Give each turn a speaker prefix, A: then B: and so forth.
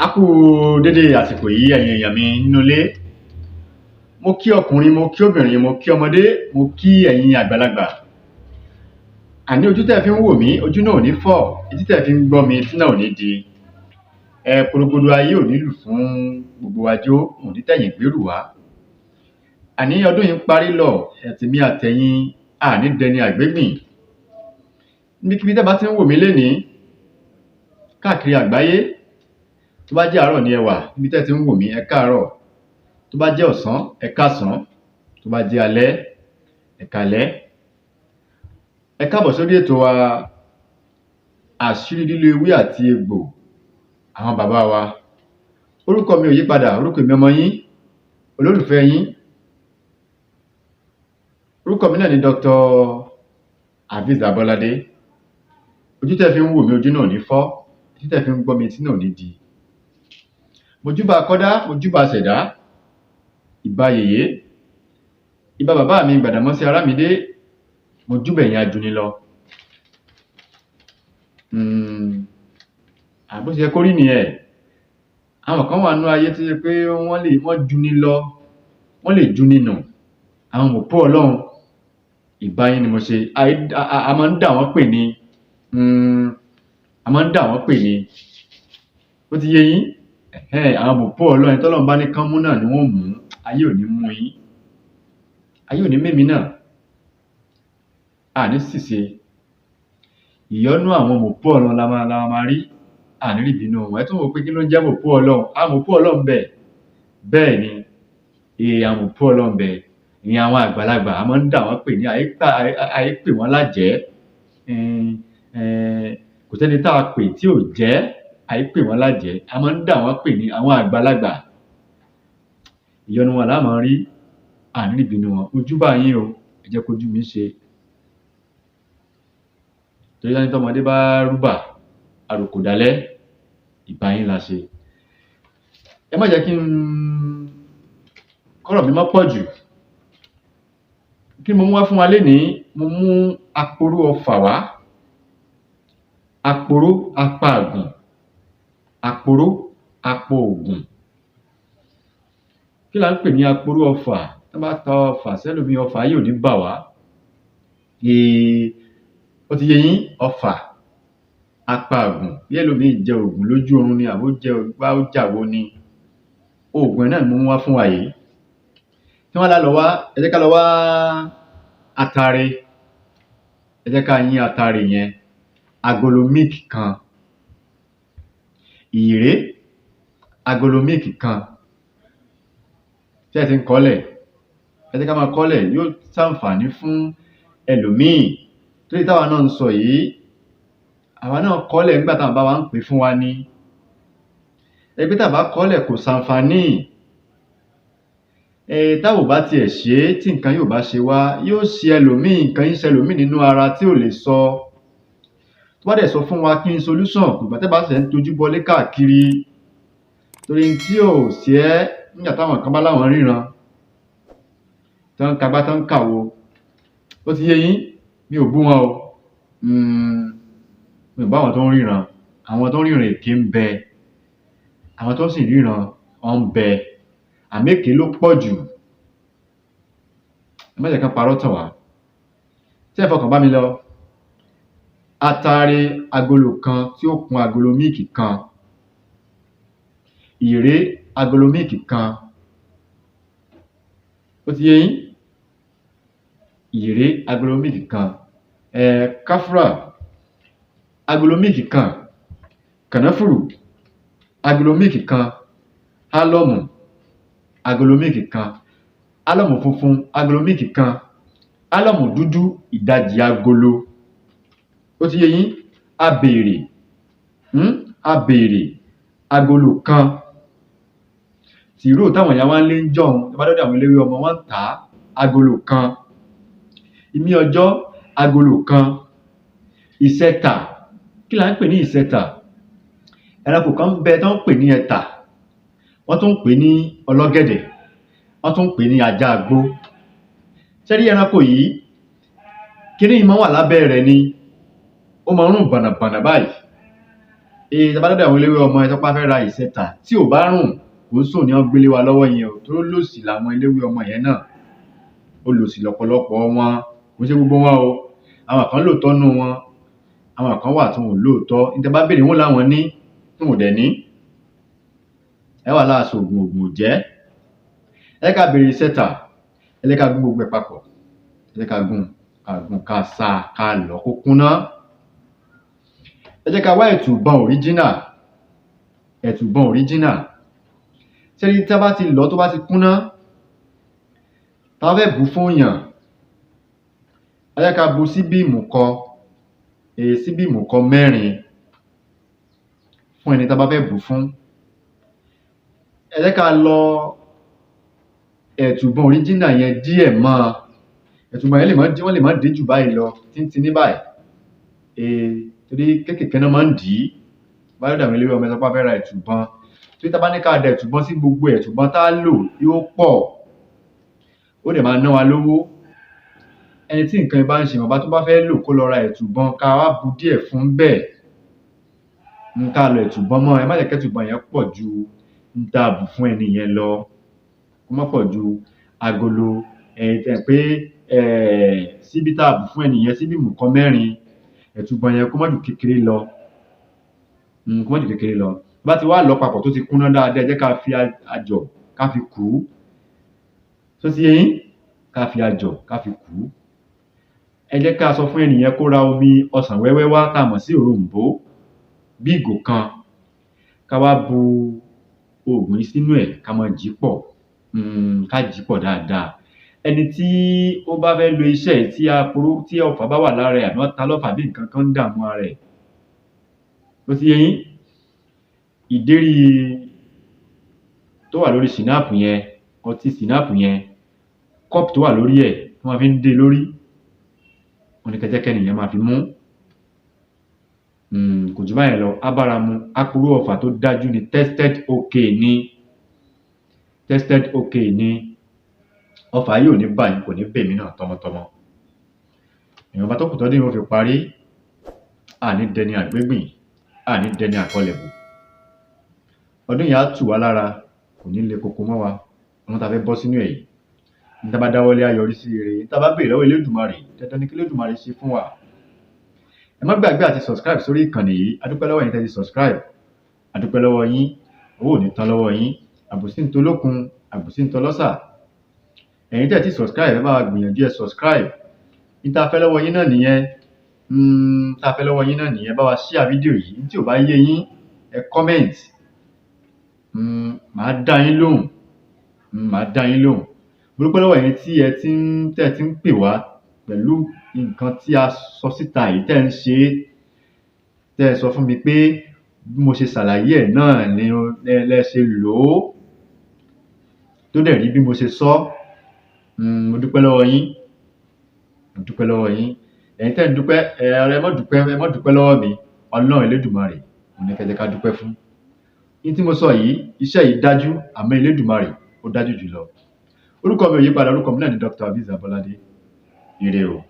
A: A kú dédé àsìkò yìí, ẹ̀yin èèyàn mi nínú ilé. Mo kí ọkùnrin, mo kí obìnrin, mo kí ọmọdé, mo kí ẹ̀yin àgbàlagbà. Àní ojú tẹ́ ẹ fi ń wò mí, ojú náà ò ní fọ́, etí tẹ́ ẹ fi ń gbọ́ mi, etí náà ò ní di. Ẹ porogodo ayé ò ní lù fún gbogbo wa jó, ò ní tẹ̀yìn gbérù wá. Àní ọdún yìí ń parí lọ, àtèmi àtẹ̀yin, a ní dẹni àgbégbìn. Níbikíbi tẹ́ bá ti ń wò mí lénìí, káàkiri àgbáyé, tó bá jẹ́ àárọ̀ ni ẹ wà, níbi tẹ́ ti ń wò mí, ẹ káàárọ̀. Tó bá jẹ́ ọ̀sán, ẹ káàsán. Tó bá jẹ́ alẹ́, ẹ káalẹ́. Ẹ káàbọ̀ sórí ètò wa, Àṣírí Lílo Ewé àti Egbò Àwọn Bàbá Wa. Orúkọ mi ò yí padà, orúkọ èmi ọmọ yín, olólùfẹ́ yín. Orúkọ mi náà ni Dr. Hafiz Abọ́ládé. Ojú tẹ́ fi ń wò mí, ojú náà ò ní fọ́, etí tẹ́ fi ń gbọ́ mi, etí náà ò ní di. Mo júbà kọ́dá, mo júbà ṣẹ̀dá, ìbà yèyé, ìbà bàbá mi Gbàdàmọ́sí Arámidé, mo júbà ẹ̀yin ajunilọ. Bó ṣe yẹ kó rí nìyẹn. Àwọn kan wà nínú ayé tó ṣe pé wọ́n lè wọ́n juni lọ, wọ́n lè juni nù. Àwọn mòpó Ọlọ́run, ìbà yín ni mo ṣe. A máa ń dà wọ́n pè ní, a máa ń dà wọ́n pè ní. Ó ti yé yín? Àwọn mòpó Ọlọ́run, ẹni tọ́lọ́run bá ní kán mú náà ni wọ́n ó mú. Ayé ò ní mú yín. Ayé ò ní mémi náà. A ní ṣìṣe. Ìyọ́nú àwọn mòpó Ọlọ́run la máa rí. A ní rí ìbínú wọn. Ẹ tún wò pé kí ló ń jẹ́ mòpó Ọlọ́run? Àwọn mòpó Ọlọ́run ń bẹ. Bẹ́ẹ̀ ni, àwọn mòpó Ọlọ́run ń bẹ. Ìyẹn àwọn àgbàlagbà, a máa ń dà wọ́n pè ní, àyí pè wọ́n lájẹ̀ẹ́. Kò sẹ́ni tá a pè tí ò jẹ́, àyí pè wọ́n lájẹ̀ẹ́. A máa ń dà wọ́n pè ní àwọn àgbàlagbà. Ìyọ́nú wọn lá máa rí. A ní rí ìbínú wọn. Mo júbà yín o, ẹ jẹ́ kójú mi ṣe. Torí wọ́n ní tọ́mọdé bá rúbà, àròkò dalẹ́, ìbà yín la ṣe. Ẹ má jẹ́ kí n kọ́rọ̀ mi má pọ̀ jù. Kí ni mo mú wá fún wa lénìí? Mo mú aporó ọfà wá. Aporó apààgùn. Aporó apoògùn. Kí là ń pè ní aporó ọfà? Tán bá ta ọfà sẹ́lòmíì, ọfà ayé ò ní bà wá. Ó ti yé yín? Ọfà apààgùn. Bí ẹlòmíì jẹ ògùn lójú oorun ni àbó jẹ gbá ó jàwo ni. Oògùn ẹ̀ náà ni mo mú wá fún wa yìí. Kí wá lá lọ wá? Ẹ jẹ́ ká lọ wá atare. Ẹ jẹ́ ká yín atare yẹn. Agolo milk kan. Ìré, agolo milk kan. Ṣé ẹ ti ń kọ́lẹ̀? Ẹ jẹ́ ká máa kọ́lẹ̀, yóò ṣàǹfààní fún ẹlòmíì. Torí táwa náà ń sọ yìí, àwa náà kọ́lẹ̀ nígbà táwọn bàbá wa ń pè fún wa ni. Ẹ pé tá bá kọ́lẹ̀, kò ṣàǹfààní. Táwa ò bá tiẹ̀ ṣe é, tí nǹkan yóò bá ṣe wá, yóò ṣe ẹlòmíì, nǹkan yín ṣe ẹlòmíì nínú ara tí ò lè sọ. Tó bá dẹ̀ sọ fún wa, kí ni solution? Kò gbà tẹ́ bá ṣẹ̀ ń tojú bọlé káàkiri. Torí n tí ò ṣe ẹ́ nígbà táwọn kan bá láwọn ríran, tán ń kagbá, tán ń kàwo. Ó ti yé yín? Mi ò bú wọn o. Mi ò bá àwọn tó ń ríran. Àwọn tó ń ríran èké ń bẹ. Àwọn tó sì ń ríran, wọ́n ń bẹ. Àmọ́ èké ló pọ̀ jù. Ẹ má jẹ́ kán parọ́ tàn wá. Ṣé ẹ fọkàn bá mi lọ? Atare agolo kan tí ó kún agolo milk kan. Ìré agolo milk kan. Ó ti yé yín? Ìré agolo milk kan. Káfúrà agolo milk kan. Kànáfùrù agolo milk kan. Álọ́mù agolo milk kan. Álọ́mù funfun agolo milk kan. Álọ́mù dúdú ìdajì agolo. Ó ti yé yín? Abèrè, abèrè agolo kan. Tìróò táwọn ìyá wa ń lé ń jọ̀hún, tẹ́ bá dọ́dọ̀ àwọn eléwé ọmọ, wọ́n ń tà á, agolo kan. Imí ọjọ́ agolo kan. Ìsẹtà, kí là ń pè ní ìsẹtà? Ẹranko kan ń bẹ tán ń pè ní ẹtà. Wọ́n tún ń pè ní ọlọ́gẹ̀dẹ̀. Wọ́n tún ń pè ní ajá igbó. Ṣé rí ẹranko yìí? Kiní yìí máa ń wà lábẹ́ rẹ̀ ni. Ó máa ń rùn bànàbànà báyìí. Tá bá dọ́dọ̀ àwọn eléwé ọmọ, ẹ sọ pé a fẹ́ ra ìṣẹ̀tà tí ò bá rùn, kò ń sùn ní wọ́n gbélé wa lọ́wọ́ yẹn o, tó lòsì làwọn eléwé ọmọ yẹn náà. Olòṣì lọ̀pọ̀lọpọ̀ wọn, kò ń ṣe gbogbo wọn o. Àwọn kan lóòótọ́ nú wọn, àwọn kan wà tí wọn ò lóòótọ́. Ní tẹ́ bá béèrè, wọn láwọn ní, tí wọn ò dẹ̀ ní. Ẹ wà láàṣọ ògùn, ògùn ò jẹ́. Ẹ ká béèrè ìṣẹ̀tà, ẹ jẹ́ ká gún gbogbo ẹ̀ papọ̀. Ẹ jẹ́ ká gún, ká gún, ká sá, ká lọ̀ kó kúnná. Ẹ jẹ́ ká wá ẹ̀tùbọ̀n original, ẹ̀tùbọ̀n original. Ṣé rí, tí a bá ti lọ̀, tó bá ti kúnná, tá a fẹ́ bù fún yàn, ẹ jẹ́ ká bu síbí ìmùkọ, síbí ìmùkọ 4 fún ẹni tá a bá fẹ́ bù fún. Ẹ jẹ́ ká lọ ẹ̀tùbọ̀n original yẹn díẹ̀ mọ́. Ẹ̀tùbọ̀n yẹn lè má, wọ́n lè má dé jù báyìí lọ, tíntínní báyìí. Torí kéékèèké náà máa ń dì í. Bá dọ́dọ̀ àwọn eléwé ọmọ, ẹ sọ pé a fẹ́ ra ẹ̀tùbọ̀n. Torí tá bá ní ká da ẹ̀tùbọ̀n sí gbogbo ẹ̀tùbọ̀n tá lò, yóò pọ̀. Ó dẹ̀ máa ná wa lówó. Ẹni tí nǹkan bá ń ṣe, ìwọ̀nba tó bá fẹ́ lò, kó lọ ra ẹ̀tùbọ̀n, ká wá bu díẹ̀ fún bẹ́ẹ̀. Ń ká lọ ẹ̀tùbọ̀n mọ́, ẹ má jẹ́ kí ẹ̀tùbọ̀n yẹn pọ̀ ju ń tá a bù fún ẹni yẹn lọ. Kó má pọ̀ ju agolo ẹ̀ tẹ̀ pé síbí tá a bù fún ẹni yẹn, síbí ìmùkọ 4, ẹ̀tùbọ̀n yẹn kó má ju kékeré lọ. Kó má ju kékeré lọ. Bá ti wá lọ papọ̀ tó ti kúnná dáadáa, ẹ jẹ́ ká fi àjọ̀ ká fi kù ú. Tó ti yé yín? Ká fi àjọ̀ ká fi kù ú. Ẹ jẹ́ ká sọ fún ẹni yẹn kó ra omi ọsàn wẹ́wẹ́ wá, tá a mọ̀ sí òroǹbó, bí ìgò kan. Ká wá bu oògùn yìí sínú ẹ̀, ká máa jì í pọ̀. Ká jì í pọ̀ dáadáa. Ẹni tí ó bá fẹ́ lo iṣẹ́ yìí, tí aporó, tí ọfà bá wà lára ẹ̀, àbí wọ́n ta lọ́fà, bí nǹkan kan ń dààmú ara ẹ̀. Ó ti yé yín? Ìdérí tó wà lórí ṣìnáàpù yẹn, ọtí ṣìnáàpù yẹn, kọ́ọ̀pù tó wà lórí ẹ̀ tí wọ́n fi ń dé lórí, wọ́n ní kẹ́ jẹ́ kẹ́ni yẹn máa fi mú. Kò jù báyẹn lọ. Á bára mu, aporó ọfà tó dájú ni, tested okay ni. Tested okay ni. Ọfà yìí ò ní bà yín, kò ní bèmí náà tọmọtọmọ. Ìwọ̀nba tó kù tọ́dún yìí ó fi parí, àní dẹni àgbégbìn, àní dẹni àkọlẹ̀bò. Ọdún yìí á tù wá lára, kò ní le koko mọ́ wa. Ohun tá a fẹ́ bọ́ sínú ẹ̀ yìí. Ní tá a bá dáwọ́lé, á yọrí sí rere. Ní tá a bá béèrè lọ́wọ́ Elédùmarè, dandan ni kí Elédùmarè ṣe fún wa. Ẹ má gbàgbé àti subscribe sórí ìkànnì yìí. A dúpẹ́ lọ́wọ́ yín tẹ́ ti subscribe. A dúpẹ́ lọ́wọ́ yín. Owó ò ní tán lọ́wọ́ yín. Àbùsí ń tolókun, àbùsí ń tọlọ́sà. Ẹ̀yin tẹ́ ti subscribe, ẹ bá wa gbìyànjú ẹ subscribe. Ní tá a fẹ́ lọ́wọ́ yín náà nìyẹn. Tá a fẹ́ lọ́wọ́ yín náà nìyẹn. Bá wa share fídíò yìí. Tí ò bá yé yín, ẹ comment. Màá dá yín lóhùn. Màá dá yín lóhùn. Mo dúpẹ́ lọ́wọ́ ẹ̀yin tí ẹ ti ń tẹ́ ti ń pè wá pẹ̀lú nǹkan tí a sọ síta yìí, tẹ́ ń ṣe é, tẹ́ ẹ sọ fún mi pé bí mo ṣe ṣàlàyé ẹ̀ náà ni lẹ ṣe lò ó, tó dẹ̀ rí bí mo ṣe sọ. Mo dúpẹ́ lọ́wọ́ yín. Mo dúpẹ́ lọ́wọ́ yín. Ẹ̀yin tẹ́ ń dúpẹ́, ẹ má dúpẹ́, ẹ má dúpẹ́ lọ́wọ́ mi. Ọlọ́run Elédùmarè, òun ní kẹ́ jẹ́ ká dúpẹ́ fún. Ní tí mo sọ yìí, iṣẹ́ yìí dájú, àmọ́ Elédùmarè ó dájú jùlọ. Orúkọ mi ò yípadà, orúkọ mi náà ni Dr. Aviz Abolade. Ire o.